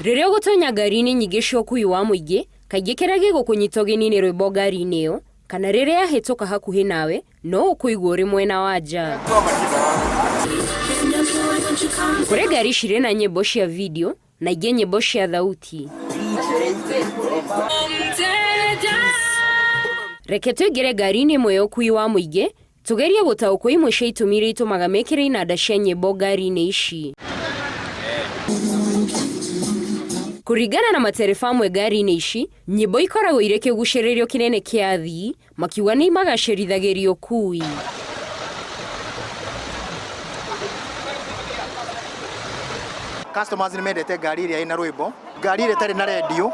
Rĩrĩa ũgũtonya ngari-inĩ nyingĩ cia ũkui wa mũingĩ, kaingĩ kĩrĩa gĩgũkũnyita ũgeni nĩ rwĩmbo ngari-inĩ ĩyo, kana rĩrĩa yahĩtũka hakuhĩ nawe, no ũkũigua ũrĩ mwena wa nja. Kũrĩ ngari cirĩ na nyĩmbo cia video na ingĩ nyĩmbo cia thauti. Reke tũingĩre ngari-inĩ ĩmwe ya ũkui wa mũingĩ Tũgerie gũtaũkwo imwe cia itũmi iria itũmaga mekĩre inanda cia nyĩmbo ngari-inĩ ici. Kũringana na matereba amwe ngari-inĩ ici, nyĩmbo ikoragwo irĩ kĩgucĩrĩrio kĩnene kĩa athii, makiuga nĩ imagacĩrithagĩria ũkui. Customers nĩ mendete ngari ĩrĩa ĩna rwĩmbo, ngari ĩrĩa ĩtarĩ na redio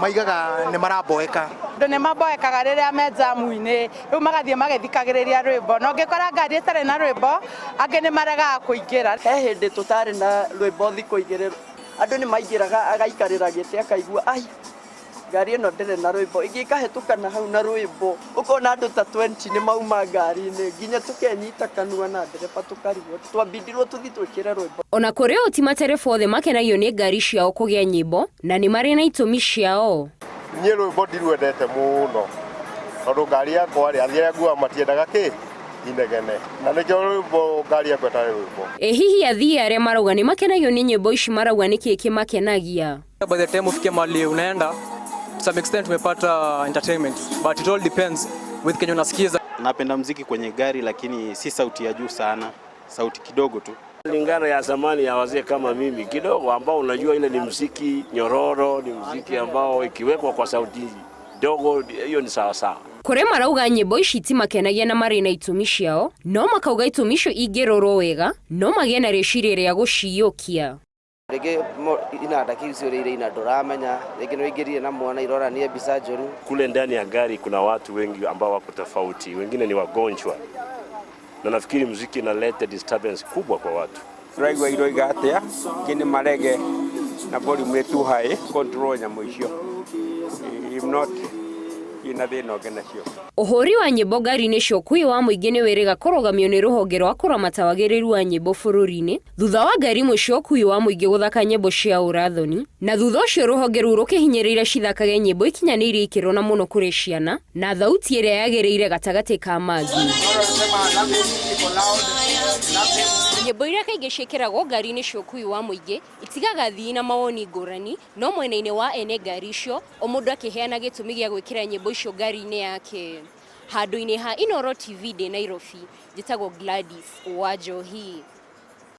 maigaga nĩ maraboeka. Andũ nĩ maboekaga rĩrĩa me njamu-inĩ, rĩu magathiĩ magĩthikagĩrĩria rwĩmbo, na ũngĩkora ngari ĩtarĩ na rwĩmbo, angĩ nĩ maregaga kũingĩra. He hĩndĩ tũtarĩ na rwĩmbo thikũ igĩrĩ, andũ nĩ maingĩraga agaikarĩra gĩtĩ akaigua ai ngari ĩno ndĩrĩ na rwĩmbo, ĩngĩ ĩkahĩtũka na hau na rwĩmbo, ũkona andũ ta 20 nĩ mauma ngari-inĩ, nginya tũkenyita kanua na ndereba tũkarigwo, twambindirwo tũthiĩ twĩkĩre rwĩmbo. Ona kũrĩ ũũ ti matereba othe makenagio nĩ ngari ciao kũgĩa nyĩmbo na nĩ marĩ na itũmi ciao. Niĩ rwĩmbo ndirwendete mũno tondũ ngari yakwa rĩ, athii arĩa nguaga matiendaga kĩ? Inegene. Na nĩkĩo rwĩmbo ngari yakwa ĩtarĩ rwĩmbo. Ĩ hihi athii arĩa marauga nĩ makenagio nĩ nyĩmbo ici marauga nĩkĩĩ kĩmakenagia? By the time ufike mahali unaenda, to some extent umepata entertainment, but it all depends with kenye unasikiza. Napenda mziki kwenye gari lakini si sauti ya juu sana, sauti kidogo tu. Lingana ya zamani ya wazee kama mimi kidogo, ambao unajua ile ni mziki nyororo, ni mziki ambao ikiwekwa kwa sauti ndogo hiyo ni sawa sawa. Kũrĩ marauga nyĩmbo ici itimakenagia na marĩ na itũmi ciao, no makauga itũmi icio ingĩrorwo wega no magĩe na rĩciria rĩa gũciyũkia. Rĩngĩ inanda kĩu ciũrĩire ina ndũramenya, rĩngĩ nĩ ũingĩrire na mwana ironania mbica njũru. Kule ndani ya gari kuna watu wengi ambao wako tofauti, wengine ni wagonjwa, na nafikiri muziki inaleta disturbance kubwa kwa watu. Tũraigua iroiga atĩa, kĩ nĩ marege na volume ĩ too high, control nyamũ icio, if not ina thĩna ũngĩ nacio. Ũhũri wa nyĩmbo ngari-inĩ cia ũkui wa mũingĩ nĩ wĩrĩga kũrũgamio nĩ rũhonge rwa kũramata wagĩrĩru wa nyĩmbo bũrũri-inĩ thutha wa ngari imwe cia ũkui wa mũingĩ gũthaka nyĩmbo cia ũra-thoni na thutha ũcio rũhonge rũu rũkĩhinyĩrĩria cithakage nyĩmbo ikinyanĩirie ikĩro na mũno kũrĩ ciana na thauti ĩrĩa yagĩrĩire gatagatĩ ka mangĩ. Nyĩmbo iria kaingĩ ciĩkĩragwo ngari-inĩ cia ũkui wa mũingĩ itigaga athii na mawoni ngũrani no mwena-inĩ wa ene ngari icio o mũndũ akĩheana gĩtũmi gĩa gwĩkĩra nyĩmbo icio ngari-inĩ yake. Handũ-inĩ ha Inooro TV ndĩ Nairobi, njĩtagwo Gladys Wanjohi.